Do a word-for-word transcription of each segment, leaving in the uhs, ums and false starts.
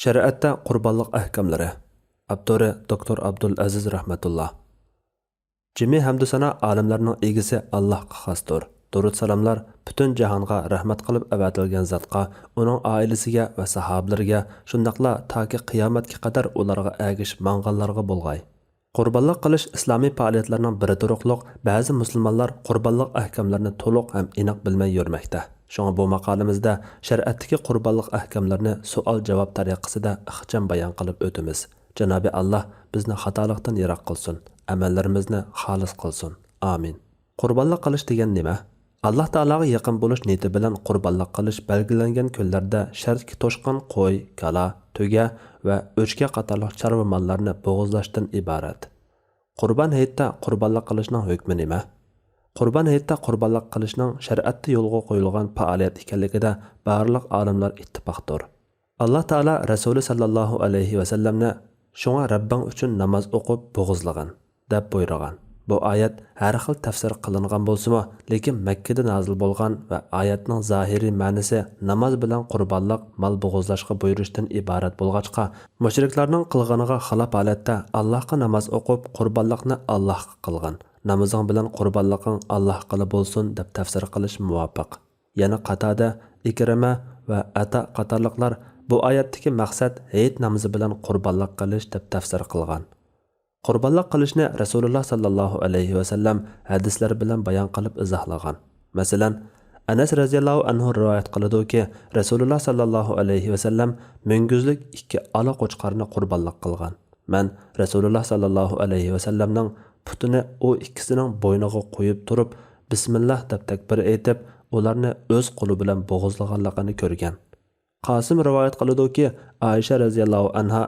شەرىئەتتە قۇربانلىق ئەھكاملىرى. ئاپتورى دوكتور ئابدۇل ئەزىز رەھمەتۇللا. جىمى ھەمدۇسانا ئالەملەرنىڭ ئىگىسى ئاللاھقا خاستۇر. دۇرۇت سالاملار پۈتۈن جاھانغا رەھمەت قىلىپ ئەۋەتىلگەن زاتقا، ئۇنىڭ ئائىلىسىگە ۋە ساھابىلىرىگە، شۇنداقلا تاكى قىيامەتكە قەدەر ئۇلارغا ئەگىشىپ ماڭغانلارغا بولغاي. قۇربانلىق قىلىش ئىسلامىي پائالىيەتلەرنىڭ بىرى تۇرۇقلۇق، بەزى مۇسۇلمانلار قۇربانلىق ئەھكاملىرىنى تولۇق ھەم ئېنىق بىلمەي يۈرمەكتە. شۇڭا بۇ ماقالىمىزدە شەرىئەتتىكى قۇربانلىق ئەھكاملىرىنى سوئال-جاۋاب تەرىقىسىدە ئىخچام بايان قىلىپ ئۆتىمىز. جانابى ئاللاھ بىزنى خاتالىقتىن يىراق قىلسۇن، ئەمەللىرىمىزنى خالىس قىلسۇن. ئامىن. قۇربانلىق قىلىش دېگەن نېمە؟ ئاللاھ تائالاغا يېقىن بولۇش نىيىتى بىلەن قۇربانلىق قىلىش بەلگىلەنگەن كۈنلەردە شەرتكە توشقان قوي، كالا، تۆگە ۋە ئۆچكە قاتارلىق چارۋا ماللارنى بوغۇزلاشتىن ئىبارەت. قۇربان ھېيتتا قۇربانلىق قىلىشنىڭ ھۆكمى نېمە؟ قۇربان ھېيتتا قۇربانلىق قىلىشنىڭ شەرىئەتتە يولغا قويۇلغان پائالىيەت ئىكەنلىكىدە بارلىق ئالىملار ئىتتىپاقتۇر. ئاللاھ تائالا رەسۇلى ساللاللاھۇ ئەلەيھى ۋەسەللەمنى، «شۇڭا رەببىڭ ئۈچۈن ناماز ئوقۇپ بوغۇزلىغىن» دەپ بۇيرۇغان. بۇ ئايەت ھەر خىل تەپسىر قىلىنغان بولسىمۇ، لېكىن مەككىدە نازىل بولغان ۋە ئايەتنىڭ زاھىرىي مەنىسى ناماز بىلەن قۇربانلىق، مال بوغۇزلاشقا بۇيرۇشتىن ئىبارەت بولغاچقا، مۇشرىكلارنىڭ قىلغىنىغا خىلاپ ھالەتتە ئاللاھقا ناماز ئوقۇپ، قۇربانلىقنى ئاللاھقا قىلغىن، نامىزىڭ بىلەن قۇربانلىقىڭ ئاللاھقىلا بولسۇن دەپ تەپسىر قىلىش مۇۋاپىق. يەنە قاتادە، ئىكرىمە ۋە ئەتا قاتارلىقلار بۇ ئايەتتىكى مەقسەت ھېيت نامىزى بىلەن قۇربانلىق قىلىش دەپ تەپسىر قىلغان. قۇربانلىق قىلىشنى رەسۇلۇللاھ ساللاللاھۇ ئەلەيھى ۋەسەللەم ھەدىسلەر بىلەن بايان قىلىپ ئىزاھلىغان. مەسىلەن، ئەنەس رەزىياللاھۇ ئەنھۇ رىۋايەت قىلىدۇكى، رەسۇلۇللاھ ساللاللاھۇ ئەلەيھى ۋەسەللەم مۈڭگۈزلۈك ئىككى ئالا قوچقارنى قۇربانلىق قىلغان. مەن رەسۇلۇللاھ ساللاللاھۇ ئەلەيھى ۋەسەللەمنىڭ پۇتىنى ئۇ ئىككىسىنىڭ بوينىغا قويۇپ تۇرۇپ، بىسمىللاھ دەپ تەكبىر ئېيتىپ، ئۇلارنى ئۆز قولى بىلەن بوغۇزلىغانلىقىنى كۆرگەن. قاسىم رىۋايەت قىلىدۇكى، ئائىشە رەزىياللاھۇ ئەنھا،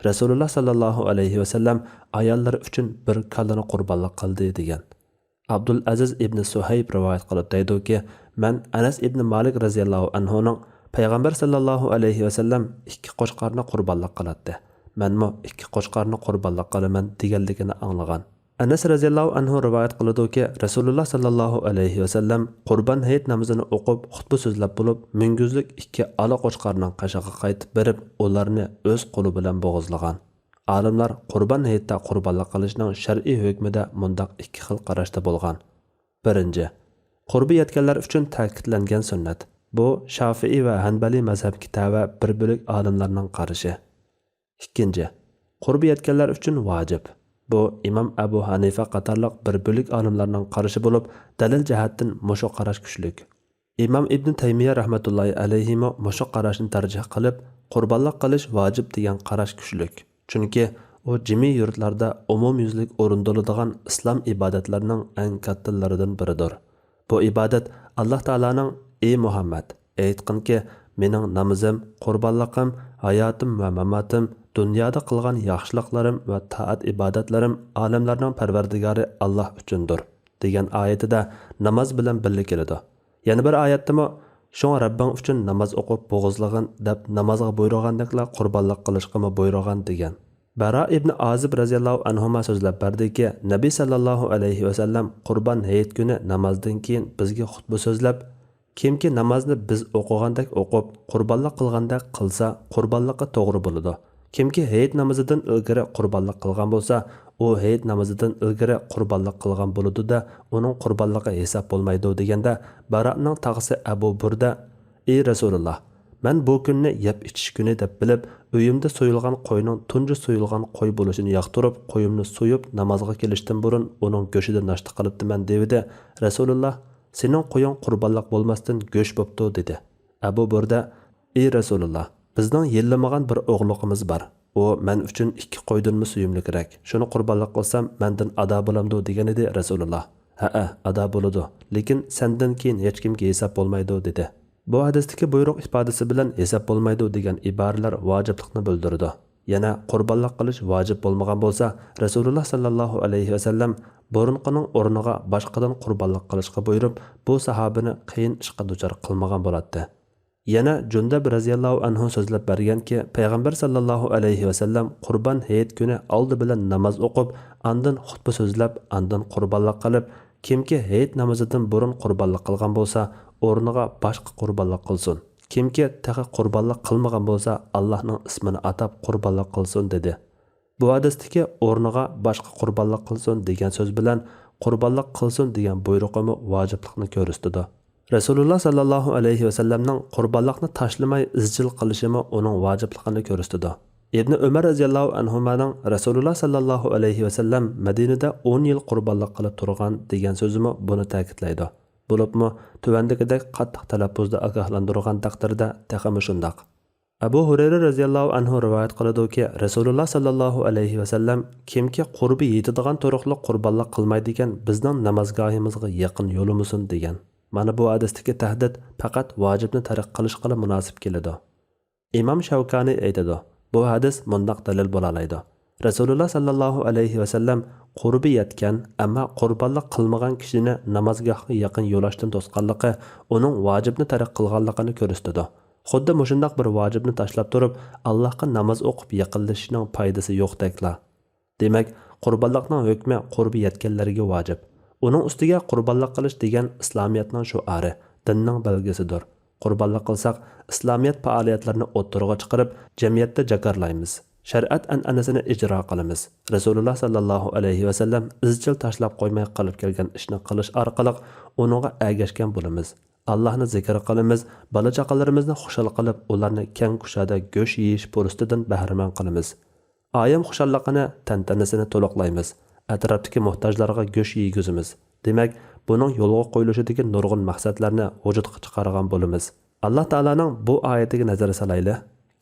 رەسۇلۇللاھ ساللاللاھۇ ئەلەيھى ۋەسەللەم ئاياللىرى ئۈچۈن بىر كالىنى قۇربانلىق قىلدى، دېگەن. ئابدۇلئەزىز ئىبنى سۇھەيب رىۋايەت قىلىپ دەيدۇكى، مەن ئەنەس ئىبنى مالىك رەزىياللاھۇ ئەنھۇنىڭ پەيغەمبەر ساللاللاھۇ ئەلەيھى ۋەسەللەم ئىككى قوچقارنى قۇربانلىق قىلاتتى، مەنمۇ ئىككى قوچقارنى قۇربانلىق قىلىمەن دېگەنلىكىنى ئاڭلىغان. ئەنەس رەزىياللاھۇ ئەنھۇ رىۋايەت قىلىدۇكى، رەسۇلۇللاھ ساللاللاھۇ ئەلەيھى ۋەسەللەم قۇربان ھېيت نامىزىنى ئوقۇپ، خۇتبە سۆزلەپ بولۇپ، مۈڭگۈزلۈك ئىككى ئالا قوچقارنىڭ قېشىغا قايتىپ بېرىپ، ئۇلارنى ئۆز قولى بىلەن بوغۇزلىغان. ئالىملار قۇربان ھېيتتا قۇربانلىق قىلىشنىڭ شەرئىي ھۆكمىدە مۇنداق ئىككى خىل قاراشتا بولغان. بىرىنچى، قۇربى يەتكەنلەر ئۈچۈن تەكىتلەنگەن سۈننەت. بۇ شافىئىي ۋە ھەنبەلىي مەزھەپكە تەۋە بىر بۆلەك ئالىملارنىڭ قارىشى. ئىككىنچى، قۇربى يەتكەنلەر ئۈچۈن ۋاجىپ. بۇ ئىمام ئەبۇ ھەنىفە قاتارلىق بىر بۆلەك ئالىملارنىڭ قارىشى بولۇپ، دەلىل جەھەتتىن مۇشۇ قاراش كۈچلۈك. ئىمام ئىبنى تەيمىيە رەھمەتۇللاھى ئەلەيھىمۇ مۇشۇ قاراشنى تەرجىھ قىلىپ، قۇربانلىق قىلىش ۋاجىپ دېگەن قاراش كۈچلۈك. چۈنكى ئۇ جىمى يۇرتلاردا ئومۇميۈزلۈك ئورۇندىلىدىغان ئىسلام ئىبادەتلىرىنىڭ ئەڭ كاتتىلىرىدىن بىرىدۇر. بۇ ئىبادەت ئاللاھ تائالانىڭ، «ئى مۇھەممەد، ئېيتقىنكى، مېنىڭ نامىزىم، قۇربانلىقىم، ھاياتىم ۋە ماماتىم، دۇنيادا قىلغان ياخشىلىقلىرىم ۋە تائەت-ئىبادەتلىرىم ئالەملەرنىڭ پەرۋەردىگارى ئاللاھ ئۈچۈندۇر» دېگەن ئايىتىدە ناماز بىلەن بىللە كېلىدۇ. يەنە بىر ئايەتتىمۇ، «شۇڭا رەببىڭ ئۈچۈن ناماز ئوقۇپ بوغۇزلىغىن» دەپ نامازغا بۇيرۇغاندەكلا قۇربانلىق قىلىشقىمۇ بۇيرۇغان، دېگەن. بەرا ئىبنى ئازىب رەزىياللاھۇ ئەنھۇما سۆزلەپ بەردىكى، نەبى ساللاللاھۇ ئەلەيھى ۋەسەللەم قۇربان ھېيت كۈنى نامازدىن كېيىن بىزگە خۇتبە سۆزلەپ، «كىمكى نامازنى بىز ئوقۇغاندەك ئوقۇپ، قۇربانلىق قىلغاندەك قىلسا، قۇربانلىقى توغرا بولىدۇ. كىمكى ھېيت نامىزىدىن ئىلگىرى قۇربانلىق قىلغان بولسا، ئۇ ھېيت نامىزىدىن ئىلگىرى قۇربانلىق قىلغان بولىدۇ-دە، ئۇنىڭ قۇربانلىقى ھېساب بولمايدۇ» دېگەندە، بارانىڭ تاغىسى ئەبۇ بۇردە، «ئى رەسۇلۇللاھ، مەن بۇ كۈننى يەپ ئىچىش كۈنى دەپ بىلىپ، ئۆيۈمدە سويۇلغان قوينىڭ تۇنجى سويۇلغان قوي بولۇشىنى ياقتۇرۇپ، قويۇمنى سويۇپ، نامازغا كېلىشتىن بۇرۇن ئۇنىڭ گۆشىدىن ناشتا قىلىپتىمەن» دېۋىدى. رەسۇلۇللاھ، «سېنىڭ قويۇڭ قۇربانلىق بولماستىن گۆش بوپتۇ» دېدى. ئەبۇ بۇردە، «ئى رەسۇلۇللاھ، بىزنىڭ يىللىمىغان بىر ئوغلىقىمىز بار. ئۇ مەن ئۈچۈن ئىككى قويدىنمۇ سۆيۈملۈكرەك. شۇنى قۇربانلىق قىلسام، مەندىن ئادا بولامدۇ؟» دېگەنىدى رەسۇلۇللاھ. «ھەئە، ئادا بولىدۇ، لېكىن سەندىن كېيىن ھېچكىمگە ھېساب بولمايدۇ» دېدى. بۇ ھەدىستىكى بۇيرۇق ئىپادىسى بىلەن ھېساب بولمايدۇ دېگەن ئىبارىلەر ۋاجىپلىقنى بىلدۈرىدۇ. يەنە قۇربانلىق قىلىش ۋاجىپ بولمىغان بولسا، رەسۇلۇللاھ ساللاللاھۇ ئەلەيھى ۋەسەللەم بۇرۇنقىنىڭ ئورنىغا باشقىدىن قۇربانلىق قىلىشقا بۇيرۇپ، بۇ ساھابىنى قىيىن ئىشقا دۇچار قىلمىغان بولاتتى. يەنە جۇندەب رەزىياللاھۇ ئەنھۇ سۆزلەپ بەرگەنكى، پەيغەمبەر ساللاللاھۇ ئەلەيھى ۋەسەللەم قۇربان ھېيت كۈنى ئالدى بىلەن ناماز ئوقۇپ، ئاندىن خۇتبە سۆزلەپ، ئاندىن قۇربانلىق قىلىپ، كىمكى ھېيت نامىزىدىن بۇرۇن قۇربانلىق قىلغان بولسا، ئورنىغا باشقا قۇربانلىق قىلسۇن. كىمكى تېخى قۇربانلىق قىلمىغان بولسا، ئاللاھنىڭ ئىسمىنى ئاتاپ قۇربانلىق قىلسۇن دېدى. بۇ ھەدىستىكى ئورنىغا باشقا قۇربانلىق قىلسۇن دېگەن سۆز بىلەن قۇربانلىق قىلسۇن دېگەن بۇيرۇقىمۇ ۋاجىپلىقنى كۆرسىتىدۇ. رەسۇلۇللا ساللاللاھۇ ئەلەيھى ۋەسەللەمنىڭ قۇربانلىقنى تاشلىماي ئىزچىل قىلىشىمۇ ئۇنىڭ ۋاجىپلىقىنى كۆرسىتىدۇ. ئىبنى ئۆمەر رەزىياللاھۇ ئەنھۇمانىڭ رەسۇلۇللا ساللاللاھۇ ئەلەيھى ۋەسەللەم مەدىنىدە ئون يىل قۇربانلىق قىلىپ تۇرغان دېگەن سۆزىمۇ بۇنى تەكىتلەيدۇ. بولۇپمۇ تۆۋەندىكىدەك قاتتىق تەلەپپۇزدا ئاگاھلاندۇرغان تەقدىردە تېخىمۇ شۇنداق. ئەبۇ ھۇرەيرە رەزىياللاھۇ ئەنھۇ رىۋايەت قىلىدۇكى، رەسۇلۇللا ساللاللاھۇ ئەلەيھى ۋەسەللەم، كىمكى قۇربى يېتىدىغان تۇرۇقلۇق قۇربانلىق قىلمايدىكەن، بىزنىڭ نامازگاھىمىزغا يېقىن يولىمىسۇن دېگەن. مانا بۇ ھەدىستىكى تەھدىت پەقەت ۋاجىپنى تەرك قىلىشقىلا مۇناسىپ كېلىدۇ. ئىمام شەۋكانى ئېيتىدۇ، بۇ ھەدىس مۇنداق دەلىل بولالايدۇ. رەسۇلۇللا ساللاللاھۇ ئەلەيھى ۋەسەللەم قۇربى يەتكەن، ئەمما قۇربانلىق قىلمىغان كىشىنى نامازگاھقا يېقىن يولاشتىن توسقانلىقى ئۇنىڭ ۋاجىپنى تەرك قىلغانلىقىنى كۆرسىتىدۇ. خۇددى مۇشۇنداق بىر ۋاجىپنى تاشلاپ تۇرۇپ، ئاللاھقا ناماز ئوقۇپ يېقىنلىشىشنىڭ پايدىسى يوقتەكلا. دېمەك، قۇربانلىقنىڭ ھۆكمى قۇربى يەتكەنلەرگە ۋاجىپ. ئۇنىڭ ئۈستىگە قۇربانلىق قىلىش دېگەن ئىسلامىيەتنىڭ شوئارى، دىننىڭ بەلگىسىدۇر. قۇربانلىق قىلساق، ئىسلامىيەت پائالىيەتلىرىنى ئوتتۇرىغا چىقىرىپ، جەمئىيەتتە جاكارلايمىز. شەرىئەت ئەنئەنىسىنى ئىجرا قىلىمىز. رەسۇلۇللا ساللاللاھۇ ئەلەيھى ۋەسەللەم ئىزچىل تاشلاپ قويماي قىلىپ كەلگەن ئىشنى قىلىش ئارقىلىق ئۇنىڭغا ئەگەشكەن بولىمىز. ئاللاھنى زىكىر قىلىمىز، بالا-چاقىلىرىمىزنى خۇشال قىلىپ، ئۇلارنى كەڭ كۇشادە گۆش يېيىش پۇرسىتىدىن بەھرىمەن قىلىمىز. ئايەم خۇشاللىقىنى، تەنتەنىسىنى تولۇقلايمىز. ئەتراپتىكى موھتاجلارغا گۆش يېگۈزىمىز. دېمەك، بۇنىڭ يولغا قويۇلۇشىدىكى نۇرغۇن مەقسەتلەرنى ۋۇجۇدقا چىقارغان بولىمىز. ئاللا تائالانىڭ بۇ ئايىتىگە نەزەر سالايلى.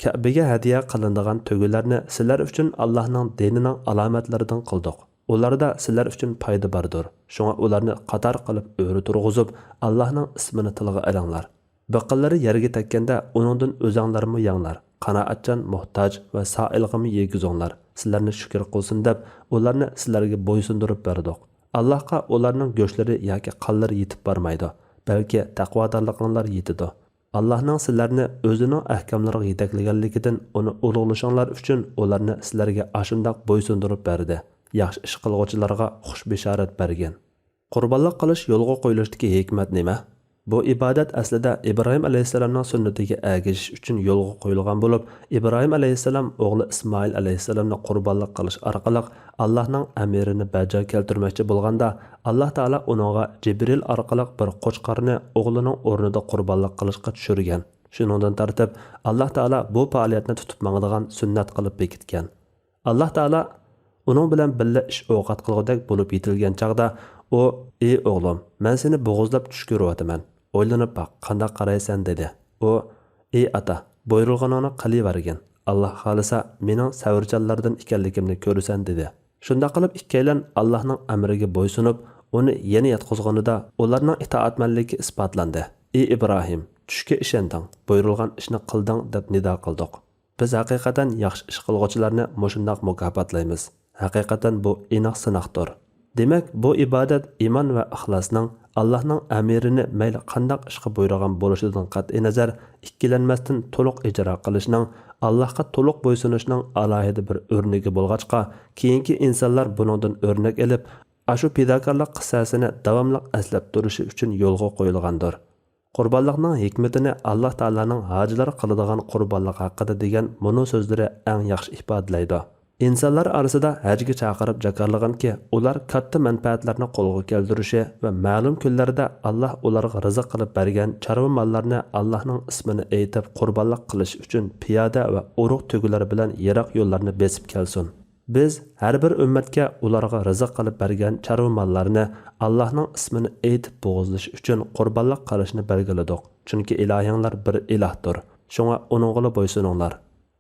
كەبىگە ھەدىيە قىلىنىدىغان تۆگىلەرنى سىلەر ئۈچۈن ئاللاھنىڭ دىنىنىڭ ئالامەتلىرىدىن قىلدۇق. ئۇلاردا سىلەر ئۈچۈن پايدا باردۇر. شۇڭا ئۇلارنى قاتار قىلىپ ئۆرە تۇرغۇزۇپ، ئاللاھنىڭ ئىسمىنى تىلغا ئېلىڭلار. بىقىنلىرى يەرگە تەگكەندە ئۇنىڭدىن ئۆزەڭلارمۇ يەڭلار. قانائەتچان، موھتاج ۋە سائىلغىمۇ يېگۈزۈڭلار. سىلەرنى شۈكۈر قىلسۇن دەپ، ئۇلارنى سىلەرگە بويسۇندۇرۇپ بەردۇق. ئاللاھقا ئۇلارنىڭ گۆشلىرى ياكى قانلىرى يېتىپ بارمايدۇ، بەلكى تەقۋادارلىقىڭلار يېتىدۇ. ئاللاھنىڭ سىلەرنى ئۆزىنىڭ ئەھكاملىرىغا يېتەكلىگەنلىكىدىن ئۇنى ئۇلۇغلىشىڭلار ئۈچۈن ئۇلارنى سىلەرگە ئاشۇنداق بويسۇندۇرۇپ بەردى. ياخشى ئىش قىلغۇچىلارغا خۇش بېشارەت بەرگىن. قۇربانلىق قىلىش يولغا قويۇلۇشتىكى ھېكمەت نېمە؟ بۇ ئىبادەت ئەسلىدە ئىبراھىم ئەلەيھىسسالامنىڭ سۈننىتىگە ئەگىشىش ئۈچۈن يولغا قويۇلغان بولۇپ، ئىبراھىم ئەلەيھىسسالام ئوغلى ئىسمائىل ئەلەيھىسسالامنى قۇربانلىق قىلىش ئارقىلىق ئاللاھنىڭ ئەمرىنى بەجا كەلتۈرمەكچى بولغاندا، ئاللاھ تائالا ئۇنىڭغا جىبرىل ئارقىلىق بىر قوچقارنى ئوغلىنىڭ ئورنىدا قۇربانلىق قىلىشقا چۈشۈرگەن. شۇنىڭدىن تارتىپ، ئاللاھ تائالا بۇ پائالىيەتنى تۇتۇپ ماڭىدىغان سۈننەت قىلىپ بېكىتكەن. ئاللاھ تائالا ئۇنىڭ بىلەن بىللە ئىش ئوقەت قىلغۇدەك بولۇپ يېتىلگەن چاغدا، ئۇ، ئى ئوغلۇم، مەن سېنى بوغۇزلاپ چۈش كۆرۈۋاتىمەن. ئويلىنىپ باق، قانداق قارايسەن؟ دېدى. ئۇ، ئى ئاتا، بۇيرۇلغىنىڭنى قىلىۋەرگىن. ئاللاھ خالىسا، مېنىڭ سەۋرچانلاردىن ئىكەنلىكىمنى كۆرىسەن، دېدى. شۇنداق قىلىپ ئىككىيلەن ئاللاھنىڭ ئەمرىگە بويسۇنۇپ، ئۇنى يەنە ياتقۇزغىنىدا، ئۇلارنىڭ ئىتائەتمەنلىكى ئىسپاتلاندى. ئى ئىبراھىم، چۈشكە ئىشەندىڭ، بۇيرۇلغان ئىشنى قىلدىڭ، دەپ نىدا قىلدۇق. بىز ھەقىقەتەن ياخشى ئىش قىلغۇچىلارنى مۇشۇنداق مۇكاپاتلايمىز. ھەقىقەتەن بۇ ئېنىق سىناقتۇر. دېمەك، بۇ ئىبادەت ئىمان ۋە ئىخلاسنىڭ، ئاللاھنىڭ ئەمرىنى مەيلى قانداق ئىشقا بۇيرۇغان بولۇشىدىن قەتئىينەزەر، ئىككىلەنمەستىن تولۇق ئىجرا قىلىشنىڭ، ئاللاھقا تولۇق بويسۇنۇشنىڭ ئالاھىدە بىر ئۆرنىكى بولغاچقا، كېيىنكى ئىنسانلار بۇنىڭدىن ئۆرنەك ئېلىپ، ئاشۇ پىداكارلىق قىسسەسىنى داۋاملىق ئەسلەپ تۇرۇشى ئۈچۈن يولغا قويۇلغاندۇر. قۇربانلىقنىڭ ھېكمىتىنى ئاللاھ تائالانىڭ ھاجىلار قىلىدىغان قۇربانلىق ھەققىدە دېگەن مۇنۇ سۆزلىرى ئەڭ ياخشى ئىپادىلەيدۇ. ئىنسانلار ئارىسىدا ھەجگە چاقىرىپ جاكارلىغىنكى، ئۇلار كاتتا مەنپەئەتلەرنى قولغا كەلتۈرۈشى ۋە مەلۇم كۈنلەردە ئاللاھ ئۇلارغا رىزىق قىلىپ بەرگەن چارۋا ماللارنى ئاللاھنىڭ ئىسمىنى ئېيتىپ قۇربانلىق قىلىش ئۈچۈن پىيادە ۋە ئۇرۇق تۆگىلەر بىلەن يىراق يوللارنى بېسىپ كەلسۇن. بىز ھەر بىر ئۈممەتكە ئۇلارغا رىزىق قىلىپ بەرگەن چارۋا ماللارنى ئاللاھنىڭ ئىسمىنى ئېيتىپ بوغۇزلىشى ئۈچۈن قۇربانلىق قىلىشنى بەلگىلىدۇق، چۈنكى ئىلاھىڭلار بىر ئىلاھتۇر، شۇڭا ئۇنىڭغىلا بويسۇنۇڭلار.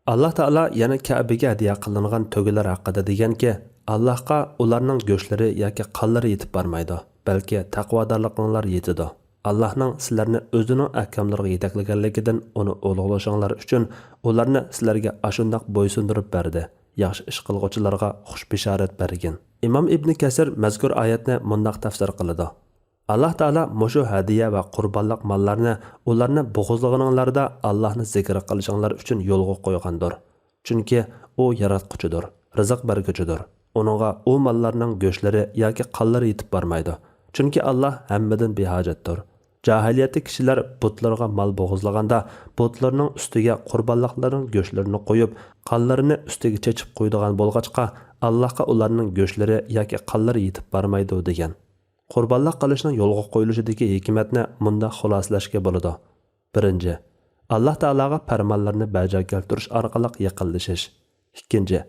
ئاللاھ تائالا يەنە كەبىگە ھەدىيە قىلىنغان تۆگىلەر ھەققىدە دېگەنكى، ئاللاھقا ئۇلارنىڭ گۆشلىرى ياكى قانلىرى يېتىپ بارمايدۇ، بەلكى تەقۋادارلىقىڭلار يېتىدۇ. ئاللاھنىڭ سىلەرنى ئۆزىنىڭ ئەھكاملىرىغا يېتەكلىگەنلىكىدىن ئۇنى ئۇلۇغلىشىڭلار ئۈچۈن ئۇلارنى سىلەرگە ئاشۇنداق بويسۇندۇرۇپ بەردى. ياخشى ئىش قىلغۇچىلارغا خۇش بېشارەت بەرگىن. ئىمام ئىبنى كەسىر مەزكۇر ئايەتنى مۇنداق تەپسىر قىلىدۇ. ئاللاھ تائالا مۇشۇ ھەدىيە ۋە قۇربانلىق ماللارنى ئۇلارنى بوغۇزلىغىنىڭلاردا ئاللاھنى زىكىر قىلىشىڭلار ئۈچۈن يولغا قويغاندۇر. چۈنكى ئۇ ياراتقۇچىدۇر، رىزىق بەرگۈچىدۇر. ئۇنىڭغا ئۇ ماللارنىڭ گۆشلىرى ياكى قانلىرى يېتىپ بارمايدۇ. چۈنكى ئاللاھ ھەممىدىن بىھاجەتتۇر. جاھىلىيەتتە كىشىلەر بۇتلىرىغا مال بوغۇزلىغاندا، بۇتلىرىنىڭ ئۈستىگە قۇربانلىقلارنىڭ گۆشلىرىنى قويۇپ، قانلىرىنى ئۈستىگە چېچىپ قويىدىغان بولغاچقا، ئاللاھقا ئۇلارنىڭ گۆشلىرى ياكى قانلىرى يېتىپ بارمايدۇ، دېگەن. قۇربانلىق قىلىشنىڭ يولغا قويۇلۇشىدىكى ھېكمەتنى مۇنداق خۇلاسىلەشكە بولىدۇ. بىرىنچى، ئاللاھ تائالاغا پەرمانلىرىنى بەجا كەلتۈرۈش ئارقىلىق يېقىنلىشىش. ئىككىنچى،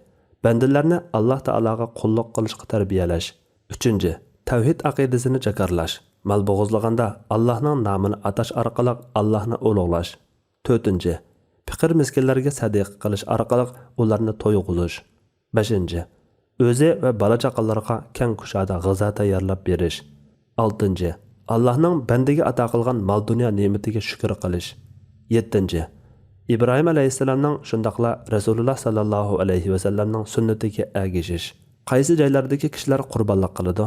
بەندىلەرنى ئاللاھ تائالاغا قۇللۇق قىلىشقا تەربىيەلەش. ئۈچىنچى، تەۋھىد ئەقىدىسىنى جاكارلاش. مال بوغۇزلىغاندا ئاللاھنىڭ نامىنى ئاتاش ئارقىلىق ئاللاھنى ئۇلۇغلاش. تۆتىنچى، پېقىر-مىسكىنلەرگە سەدىقە قىلىش ئارقىلىق ئۇلارنى تويغۇزۇش. بەشىنچى، ئۆزى ۋە بالا-چاقىلىرىغا كەڭ كۇشادە غىزا تەييارلاپ بېرىش. ئالتىنچى، ئاللاھنىڭ بەندىگە ئاتا قىلغان مال-دۇنيا نېمىتىگە شۈكۈر قىلىش. يەتتىنچى، ئىبراھىم ئەلەيھىسسالامنىڭ شۇنداقلا رەسۇلۇللاھ ساللاللاھۇ ئەلەيھى ۋەسەللەمنىڭ سۈننىتىگە ئەگىشىش. قايسى جايلاردىكى كىشىلەر قۇربانلىق قىلىدۇ؟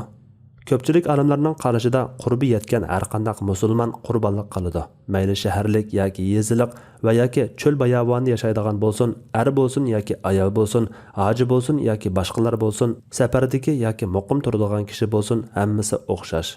كۆپچىلىك ئالىملارنىڭ قارىشىدا، قۇربى يەتكەن ھەرقانداق مۇسۇلمان قۇربانلىق قىلىدۇ. مەيلى شەھەرلىك ياكى يېزىلىق ۋە ياكى چۆل-باياۋاندا ياشايدىغان بولسۇن، ئەر بولسۇن ياكى ئايال بولسۇن، ھاجى بولسۇن ياكى باشقىلار بولسۇن، سەپەردىكى ياكى مۇقىم تۇرىدىغان كىشى بولسۇن، ھەممىسى ئوخشاش.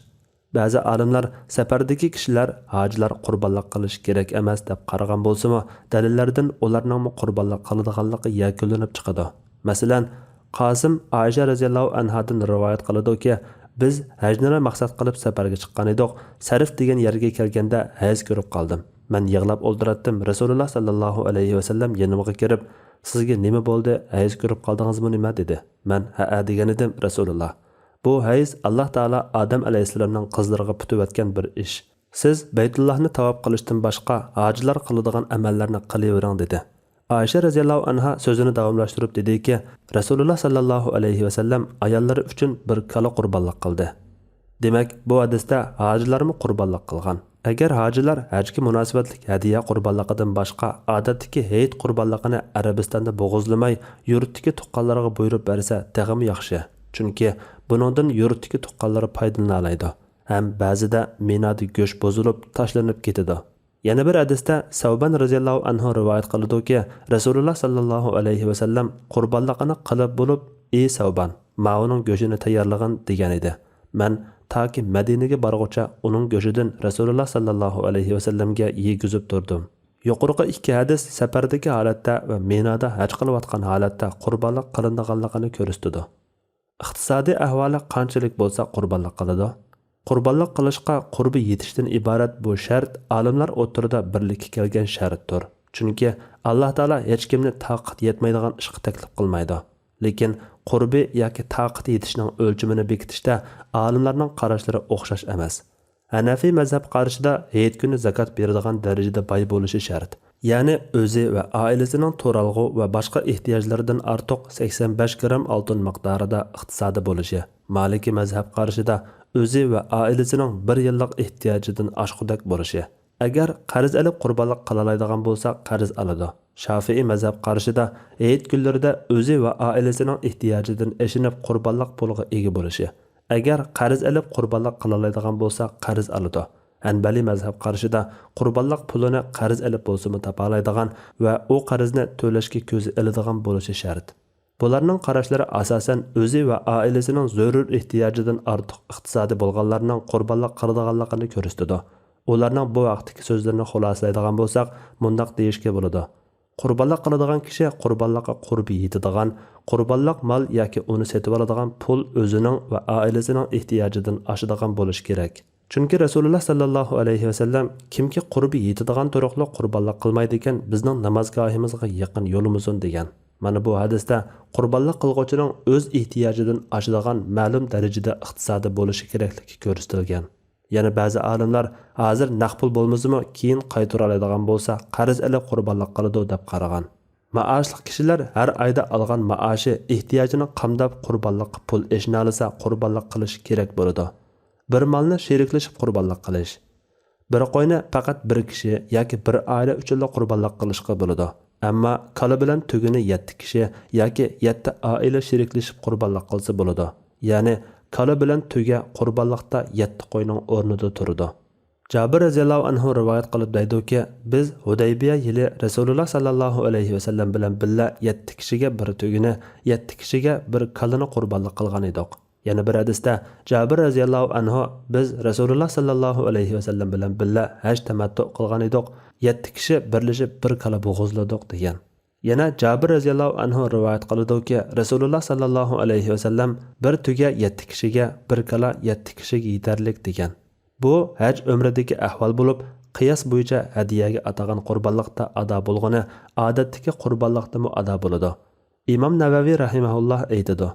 بەزى ئالىملار سەپەردىكى كىشىلەر، ھاجىلار قۇربانلىق قىلىش كېرەك ئەمەس دەپ قارىغان بولسىمۇ، دەلىللەردىن ئۇلارنىڭمۇ قۇربانلىق قىلىدىغانلىقى يەكۈنلىنىپ چىقىدۇ. مەسىلەن، قاسىم ئائىشە رەزىياللاھۇ ئەنھادىن رىۋايەت قىلىدۇكى، بىز ھەجنى مەقسەت قىلىپ سەپەرگە چىققان ئىدۇق، سەرف دېگەن يەرگە كەلگەندە ھەيز كۆرۈپ قالدىم. مەن يىغلاپ ئولتۇراتتىم، رەسۇلۇللاھ ساللاللاھۇ ئەلەيھى ۋەسەللەم يېنىمغا كىرىپ، سىزگە نېمە بولدى، ھەيز كۆرۈپ قالدىڭىزمۇ نېمە؟ دېدى. مەن ھەئە دېگەنىدىم، رەسۇلۇللاھ، بۇ ھەيز ئاللاھ تائالا ئادەم ئەلەيھىسسالامنىڭ قىزلىرىغا پۈتۈۋەتكەن بىر ئىش. سىز بەيتۇللاھنى تاۋاپ قىلىشتىن باشقا ھاجىلار قىلىدىغان ئەمەللەرنى قىلىۋېرىڭ، دېدى. ئائىشە رەزىياللاھۇ ئەنھا سۆزىنى داۋاملاشتۇرۇپ دېدىكى، رەسۇلۇللاھ ساللاللاھۇ ئەلەيھى ۋەسەللەم ئاياللىرى ئۈچۈن بىر كالا قۇربانلىق قىلدى. دېمەك، بۇ ھەدىستە ھاجىلارمۇ قۇربانلىق قىلغان. ئەگەر ھاجىلار ھەجگە مۇناسىۋەتلىك ھەدىيە قۇربانلىقىدىن باشقا ئادەتتىكى ھېيت قۇربانلىقىنى ئەرەبىستاندا بوغۇزلىماي، يۇرتتىكى تۇغقانلىرىغا بۇيرۇپ بەرسە تېخىمۇ ياخشى. چۈنكى بۇنىڭدىن يۇرتتىكى تۇغقانلىرى پايدىلىنالايدۇ. ھەم بەزىدە مىنادا گۆش بۇزۇلۇپ، تاشلىنىپ كېتىدۇ. يەنە بىر ھەدىستە سەۋبان رەزىياللاھۇ ئەنھۇ رىۋايەت قىلىدۇكى، رەسۇلۇللاھ ساللاللاھۇ ئەلەيھى ۋەسەللەم قۇربانلىقىنى قىلىپ بولۇپ، ئى سەۋبان، ماۋۇنىڭ گۆشىنى تەييارلىغىن، دېگەنىدى. مەن تاكى مەدىنىگە بارغۇچە ئۇنىڭ گۆشىدىن رەسۇلۇللاھ ساللاللاھۇ ئەلەيھى ۋەسەللەمگە يېگۈزۈپ تۇردۇم. يۇقىرىقى ئىككى ھەدىس سەپەردىكى ھالەتتە ۋە مىنادا ھەج قىلىۋاتقان ھالەتتە قۇربانلىق قىلىنىدىغانلىقىنى كۆرسىتىدۇ. ئىقتىسادىي ئەھۋالى قانچىلىك بولسا قۇربانلىق قىلىدۇ. قۇربانلىق قىلىشقا قۇربى يېتىشتىن ئىبارەت بۇ شەرت ئالىملار ئوتتۇرىدا بىرلىككە كەلگەن شەرتتۇر. چۈنكى ئاللاھ تائالا ھېچكىمنى تاقىتى يەتمەيدىغان ئىشقا تەكلىپ قىلمايدۇ. لېكىن قۇربى ياكى تاقىتى يېتىشنىڭ ئۆلچىمىنى بېكىتىشتە ئالىملارنىڭ قاراشلىرى ئوخشاش ئەمەس. ھەنەفىي مەزھەپ قارىشىدا ھېيت كۈنى زاكات بېرىدىغان دەرىجىدە باي بولۇشى شەرت. يەنى ئۆزى ۋە ئائىلىسىنىڭ تۇرالغۇ ۋە باشقا ئېھتىياجلىرىدىن ئارتۇق سەكسەن بەش گرام ئالتۇن مىقدارىدا ئىقتىسادى بولۇشى، مالىكىي مەزھەپ قارىشىدا ئۆزى ۋە ئائىلىسىنىڭ بىر يىللىق ئېھتىياجىدىن ئاشقۇدەك بولۇشى. ئەگەر قەرز ئېلىپ قۇربانلىق قىلالايدىغان بولسا، قەرز ئالىدۇ. شافىئىي مەزھەپ قارىشىدا ھېيت كۈنلىرىدە ئۆزى ۋە ئائىلىسىنىڭ ئېھتىياجىدىن ئېشىنىپ قۇربانلىق پۇلىغا ئىگە بولۇشى. ئەگەر قەرز ئېلىپ قۇربانلىق قىلالايدىغان بولسا، قەرز ئالىدۇ. ھەنبەلىي مەزھەپ قارىشىدا قۇربانلىق پۇلىنى قەرز ئېلىپ بولسىمۇ تاپالايدىغان ۋە ئۇ قەرزنى تۆلەشكە كۆزى ئىلىدىغان بولۇشى شەرت. بۇلارنىڭ قاراشلىرى ئاساسەن ئۆزى ۋە ئائىلىسىنىڭ زۆرۈر ئېھتىياجىدىن ئارتۇق ئىقتىسادى بولغانلارنىڭ قۇربانلىق قىلىدىغانلىقىنى كۆرسىتىدۇ. ئۇلارنىڭ بۇ ھەقتىكى سۆزلىرىنى خۇلاسىلايدىغان بولساق، مۇنداق دېيىشكە بولىدۇ. قۇربانلىق قىلىدىغان كىشى قۇربانلىققا قۇربى يېتىدىغان، قۇربانلىق مال ياكى ئۇنى سېتىۋالىدىغان پۇل ئۆزىنىڭ ۋە ئائىلىسىنىڭ ئېھتىياجىدىن ئاشىدىغان بولۇشى كېرەك. چۈنكى رەسۇلۇللاھ ساللاللاھۇ ئەلەيھى ۋەسەللەم، كىمكى قۇربى يېتىدىغان تۇرۇقلۇق قۇربانلىق قىلمايدىكەن، بىزنىڭ نامازگاھىمىزغا يېقىن يولىمىسۇن، دېگەن. مانا بۇ ھەدىستە قۇربانلىق قىلغۇچىنىڭ ئۆز ئېھتىياجىدىن ئاشىدىغان مەلۇم دەرىجىدە ئىقتىسادى بولۇشى كېرەكلىكى كۆرسىتىلگەن. يەنە بەزى ئالىملار ھازىر نەق پۇل بولمىسىمۇ، كېيىن قايتۇرالايدىغان بولسا، قەرز ئېلىپ قۇربانلىق قىلىدۇ، دەپ قارىغان. مائاشلىق كىشىلەر ھەر ئايدا ئالغان مائاشى ئېھتىياجىنى قامداپ، قۇربانلىققا پۇل ئېشىنالىسا، قۇربانلىق قىلىشى كېرەك بولىدۇ. بىر مالنى شېرىكلىشىپ قۇربانلىق قىلىش. بىر قوينى پەقەت بىر كىشى ياكى بىر ئائىلە ئۈچۈنلا قۇربانلىق قىلىشقا بولىدۇ. ئەمما كالا بىلەن تۆگىنى يەتتە كىشى ياكى يەتتە ئائىلە شېرىكلىشىپ قۇربانلىق قىلسا بولىدۇ. يەنى كالا بىلەن تۆگە قۇربانلىقتا يەتتە قوينىڭ ئورنىدا تۇرىدۇ. جابىر رەزىياللاھۇ ئەنھۇ رىۋايەت قىلىپ دەيدۇكى، بىز ھۇدەيبىيە يىلى رەسۇلۇللاھ ساللاللاھۇ ئەلەيھى ۋەسەللەم بىلەن بىللە يەتتە كىشىگە بىر تۆگىنى، يەتتە كىشىگە بىر كالىنى قۇربانلىق قىلغان ئىدۇق. يەنە بىر ھەدىستە جابىر رەزىياللاھۇ ئەنھۇ، بىز رەسۇلۇللا ساللاللاھۇ ئەلەيھى ۋەسەللەم بىلەن بىللە ھەج تەمەتتۇ قىلغان ئىدۇق، يەتتە كىشى بىرلىشىپ بىر كالا بوغۇزلىدۇق، دېگەن. يەنە جابىر رەزىياللاھۇ ئەنھۇ رىۋايەت قىلىدۇكى، رەسۇلۇللا ساللاللاھۇ ئەلەيھى ۋەسەللەم بىر تۈگە يەتتە كىشىگە، بىر كالا يەتتە كىشىگە يېتەرلىك، دېگەن. بۇ ھەج ئۆمرىدىكى ئەھۋال بولۇپ، قىياس بويىچە ھەدىيەگە ئاتىغان قۇربانلىقتا ئادا بولغىنى ئادەتتىكى قۇربانلىقتىمۇ ئادا بولىدۇ. ئىمام نەۋەۋى رەھىمەھۇللاھ ئېيتىدۇ،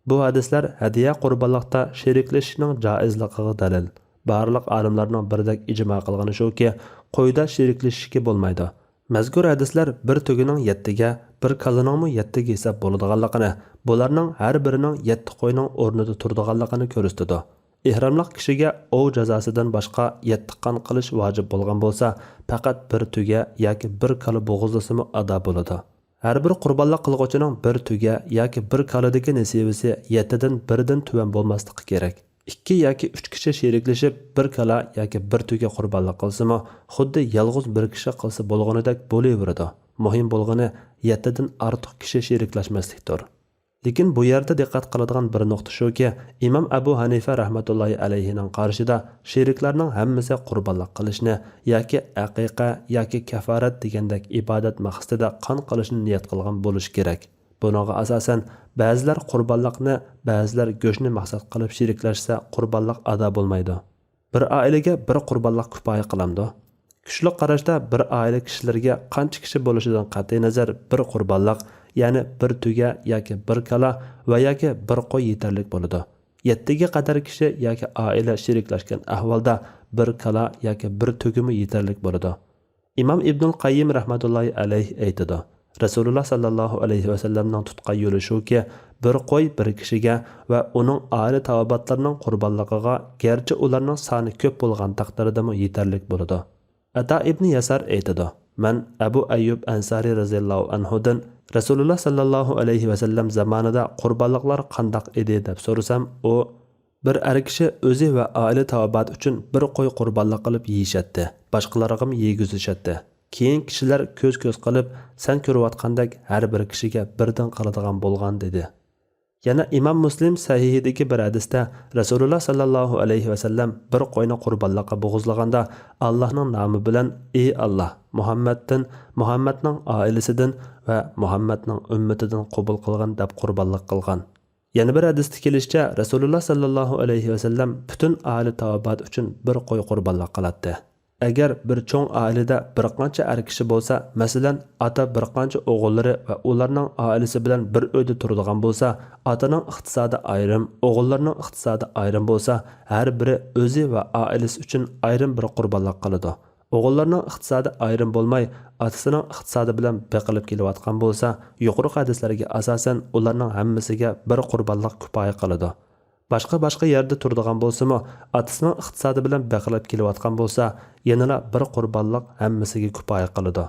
بۇ ھەدىسلەر ھەدىيە قۇربانلىقتا شېرىكلىشىشنىڭ جائىزلىقىغا دەلىل. بارلىق ئالىملارنىڭ بىردەك ئىجما قىلغىنى شۇكى، قويدا شېرىكلىشىشكە بولمايدۇ. مەزكۇر ھەدىسلەر بىر تۈگىنىڭ يەتتىگە، بىر كالىنىڭمۇ يەتتىگە ھېساب بولىدىغانلىقىنى، بۇلارنىڭ ھەر بىرىنىڭ يەتتە قوينىڭ ئورنىدا تۇرىدىغانلىقىنى كۆرسىتىدۇ. ئېھراملىق كىشىگە ئوۋ جازاسىدىن باشقا يەتتە قان قىلىش ۋاجىپ بولغان بولسا، پەقەت بىر تۈگە ياكى بىر كالا بوغۇزلىسىمۇ ئادا بولىدۇ. ھەر بىر قۇربانلىق قىلغۇچىنىڭ بىر تۈگە ياكى بىر كالىدىكى نېسىۋىسى يەتتىدىن بىرىدىن تۆۋەن بولماسلىقى كېرەك. ئىككى ياكى ئۈچ كىشى شېرىكلىشىپ بىر كالا ياكى بىر تۈگە قۇربانلىق قىلسىمۇ، خۇددى يالغۇز بىر كىشى قىلسا بولغىنىدەك بولۇۋېرىدۇ. مۇھىم بولغىنى، يەتتىدىن ئارتۇق كىشى شېرىكلەشمەسلىكتۇر. لېكىن بۇ يەردە دىققەت قىلىدىغان بىر نۇقتا شۇكى، ئىمام ئەبۇ ھەنىفە رەھمەتۇللاھى ئەلەيھىنىڭ قارىشىدا شېرىكلەرنىڭ ھەممىسى قۇربانلىق قىلىشنى ياكى ئەقىقە ياكى كەففارەت دېگەندەك ئىبادەت مەقسىتىدە قان قىلىشنى نىيەت قىلغان بولۇشى كېرەك. بۇنىڭغا ئاساسەن، بەزىلەر قۇربانلىقنى، بەزىلەر گۆشنى مەقسەت قىلىپ شېرىكلەشسە، قۇربانلىق ئادا بولمايدۇ. بىر ئائىلىگە بىر قۇربانلىق كۇپايە قىلامدۇ؟ كۈچلۈك قاراشتا بىر ئائىلە كىشىلىرىگە قانچە كىشى بولۇشىدىن قەتئىينەزەر، بىر قۇربانلىق، يەنى بىر تۈگە ياكى بىر كالا ۋە ياكى بىر قوي يېتەرلىك بولىدۇ. يەتتىگە قەدەر كىشى ياكى ئائىلە شېرىكلەشكەن ئەھۋالدا بىر كالا ياكى بىر تۈگىمۇ يېتەرلىك بولىدۇ. ئىمام ئىبنۇل قەييىم رەھمەتۇللاھى ئەلەيھ ئېيتىدۇ، رەسۇلۇللا ساللاللاھۇ ئەلەيھى ۋەسەللەمنىڭ تۇتقان يولى شۇكى، بىر قوي بىر كىشىگە ۋە ئۇنىڭ ئائىلە تاۋابىئاتلىرىنىڭ قۇربانلىقىغا گەرچە ئۇلارنىڭ سانى كۆپ بولغان تەقدىردىمۇ يېتەرلىك بولىدۇ. ئەتا ئىبنى يەسار ئېيتىدۇ، مەن ئەبۇ ئەييۇب ئەنسارى رەزىياللاھۇ ئەنھۇدىن رەسۇلۇللا ساللاللاھۇ ئەلەيھى ۋەسەللەم زامانىدا قۇربانلىقلار قانداق ئىدى دەپ سورىسام، ئۇ، بىر ئەر كىشى ئۆزى ۋە ئائىلە تاۋابىئاتى ئۈچۈن بىر قوي قۇربانلىق قىلىپ يېيىشەتتى، باشقىلارغىمۇ يېگۈزۈشەتتى. كېيىن كىشىلەر كۆز-كۆز قىلىپ، سەن كۆرۈۋاتقاندەك ھەر بىر كىشىگە بىردىن قىلىدىغان بولغان، دېدى. يەنە ئىمام مۇسلىم سەھىھىدىكى بىر ھەدىستە رەسۇلۇللا ساللاللاھۇ ئەلەيھى ۋەسەللەم بىر قوينى قۇربانلىققا بوغۇزلىغاندا، ئاللاھنىڭ نامى بىلەن، ئى ئاللاھ، مۇھەممەدتىن، مۇھەممەدنىڭ ئائىلىسىدىن ۋە مۇھەممەدنىڭ ئۈممىتىدىن قوبۇل قىلغىن دەپ قۇربانلىق قىلغان. يەنە بىر ھەدىستە كېلىشىچە، رەسۇلۇللا ساللاللاھۇ ئەلەيھى ۋەسەللەم پۈتۈن ئائىلە تاۋابىئاتى ئۈچۈن بىر قوي قۇربانلىق قىلاتتى. ئەگەر بىر چوڭ ئائىلىدە بىر قانچە ئەر كىشى بولسا، مەسىلەن، ئاتا بىر قانچە ئوغۇللىرى ۋە ئۇلارنىڭ ئائىلىسى بىلەن بىر ئۆيدە تۇرىدىغان بولسا، ئاتىنىڭ ئىقتىسادى ئايرىم، ئوغۇللىرىنىڭ ئىقتىسادى ئايرىم بولسا، ھەر بىرى ئۆزى ۋە ئائىلىسى ئۈچۈن ئايرىم بىر قۇربانلىق قىلىدۇ. ئوغۇللىرىنىڭ ئىقتىسادى ئايرىم بولماي، ئاتىسىنىڭ ئىقتىسادى بىلەن بېقىلىپ كېلىۋاتقان بولسا، يۇقىرىقى ھەدىسلەرگە ئاساسەن ئۇلارنىڭ ھەممىسىگە بىر قۇربانلىق كۇپايە قىلىدۇ. باشقا-باشقا يەردە تۇرىدىغان بولسىمۇ، ئاتىسىنىڭ ئىقتىسادى بىلەن بېقىلىپ كېلىۋاتقان بولسا، يەنىلا بىر قۇربانلىق ھەممىسىگە كۇپايە قىلىدۇ.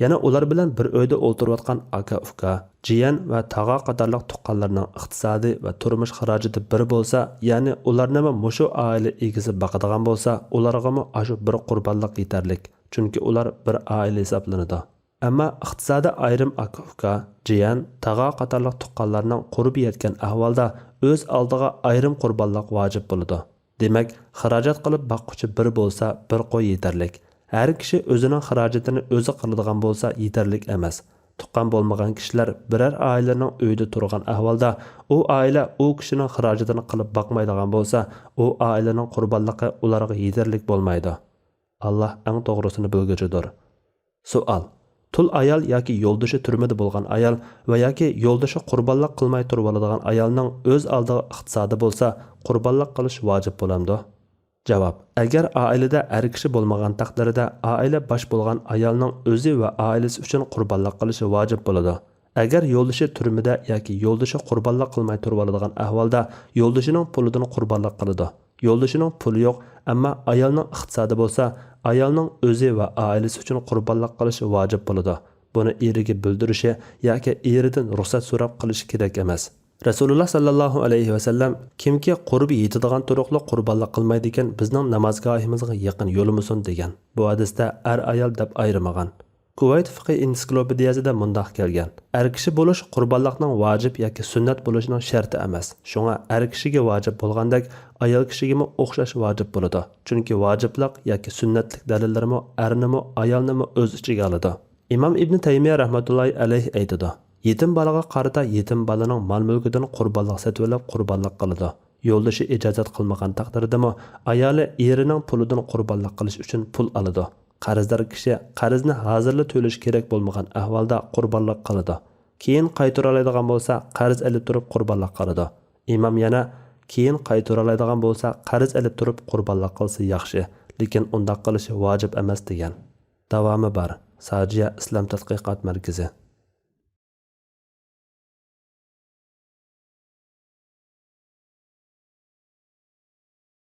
يەنە ئۇلار بىلەن بىر ئۆيدە ئولتۇرۇۋاتقان ئاكا-ئۇكا، جىيەن ۋە تاغا قاتارلىق تۇغقانلارنىڭ ئىقتىسادى ۋە تۇرمۇش خىراجىتى بىر بولسا، يەنى ئۇلارنىمۇ مۇشۇ ئائىلە ئىگىسى باقىدىغان بولسا، ئۇلارغىمۇ ئاشۇ بىر قۇربانلىق يېتەرلىك، چۈنكى ئۇلار بىر ئائىلە ھېسابلىنىدۇ. ئەمما ئىقتىسادى ئايرىم ئاكا-ئۇكا، جىيەن، تاغا قاتارلىق تۇغقانلارنىڭ قۇربى يەتكەن ئەھۋالدا ئۆز ئالدىغا ئايرىم قۇربانلىق ۋاجىپ بولىدۇ. دېمەك، خىراجەت قىلىپ باققۇچى بىر بولسا، بىر قوي يېتەرلىك. ھەر كىشى ئۆزىنىڭ خىراجىتىنى ئۆزى قىلىدىغان بولسا، يېتەرلىك ئەمەس. تۇغقان بولمىغان كىشىلەر بىرەر ئائىلىنىڭ ئۆيىدە تۇرغان ئەھۋالدا، ئۇ ئائىلە ئۇ كىشىنىڭ خىراجىتىنى قىلىپ باقمايدىغان بولسا، ئۇ ئائىلىنىڭ قۇربانلىقى ئۇلارغا يېتەرلىك بولمايدۇ. ئاللاھ ئەڭ توغرىسىنى بىلگۈچىدۇر. سوئال. تۇل ئايال ياكى يولدىشى تۈرمىدە بولغان ئايال ۋە ياكى يولدىشى قۇربانلىق قىلماي تۇرۇۋالىدىغان ئايالنىڭ ئۆز ئالدىغا ئىقتىسادى بولسا، قۇربانلىق قىلىش ۋاجىپ بولامدۇ؟ جاۋاب. ئەگەر ئائىلىدە ئەر كىشى بولمىغان تەقدىردە، ئائىلە باش بولغان ئايالنىڭ ئۆزى ۋە ئائىلىسى ئۈچۈن قۇربانلىق قىلىشى ۋاجىپ بولىدۇ. ئەگەر يولدىشى تۈرمىدە ياكى يولدىشى قۇربانلىق قىلماي تۇرۇۋالىدىغان ئەھۋالدا، يولدىشىنىڭ پۇلىدىن قۇربانلىق قىلىدۇ. يولدىشىنىڭ پۇلى يوق، ئەمما ئايالنىڭ ئىقتىسادى بولسا، ئايالنىڭ ئۆزى ۋە ئائىلىسى ئۈچۈن قۇربانلىق قىلىشى ۋاجىپ بولىدۇ. بۇنى ئېرىگە بىلدۈرۈشى ياكى ئېرىدىن رۇخسەت سوراپ قىلىشى كېرەك ئەمەس. رەسۇلۇللا ساللاللاھۇ ئەلەيھى ۋەسەللەم، كىمكى قۇربى يېتىدىغان تۇرۇقلۇق قۇربانلىق قىلمايدىكەن، بىزنىڭ نامازگاھىمىزغا يېقىن يولىمىسۇن، دېگەن. بۇ ھەدىستە ئەر-ئايال دەپ ئايرىمىغان. كۇۋەيت فىقھى ئېنسىكلوپېدىيەسىدە مۇنداق كەلگەن: ئەر كىشى بولۇش قۇربانلىقنىڭ ۋاجىپ ياكى سۈننەت بولۇشىنىڭ شەرتى ئەمەس. شۇڭا ئەر كىشىگە ۋاجىپ بولغاندەك، ئايال كىشىگىمۇ ئوخشاش ۋاجىپ بولىدۇ. چۈنكى ۋاجىپلىق ياكى سۈننەتلىك دەلىللىرىمۇ ئەرنىمۇ، ئايالنىمۇ ئۆز ئىچىگە ئالىدۇ. ئىمام ئىبنى تەيمىيە رەھمەتۇللاھى ئەلەيھ ئېيتىدۇ: يېتىم بالىغا قارىتا يېتىم بالىنىڭ مال-مۈلكىدىن قۇربانلىق سېتىۋېلىپ قۇربانلىق قىلىدۇ. يولدىشى ئىجازەت قىلمىغان تەقدىردىمۇ، ئايالى ئېرىنىڭ پۇلىدىن قۇربانلىق قىلىش ئۈچۈن پۇل ئالىدۇ. قەرزدار كىشى قەرزنى ھازىرلا تۆلىشى كېرەك بولمىغان ئەھۋالدا قۇربانلىق قىلىدۇ. كېيىن قايتۇرالايدىغان بولسا، قەرز ئېلىپ تۇرۇپ قۇربانلىق قىلىدۇ. ئىمام يەنە، كېيىن قايتۇرالايدىغان بولسا، قەرز ئېلىپ تۇرۇپ قۇربانلىق قىلسا ياخشى، لېكىن ئۇنداق قىلىشى ۋاجىپ ئەمەس، دېگەن. داۋامى بار. ساجىيە ئىسلام تەتقىقات مەركىزى.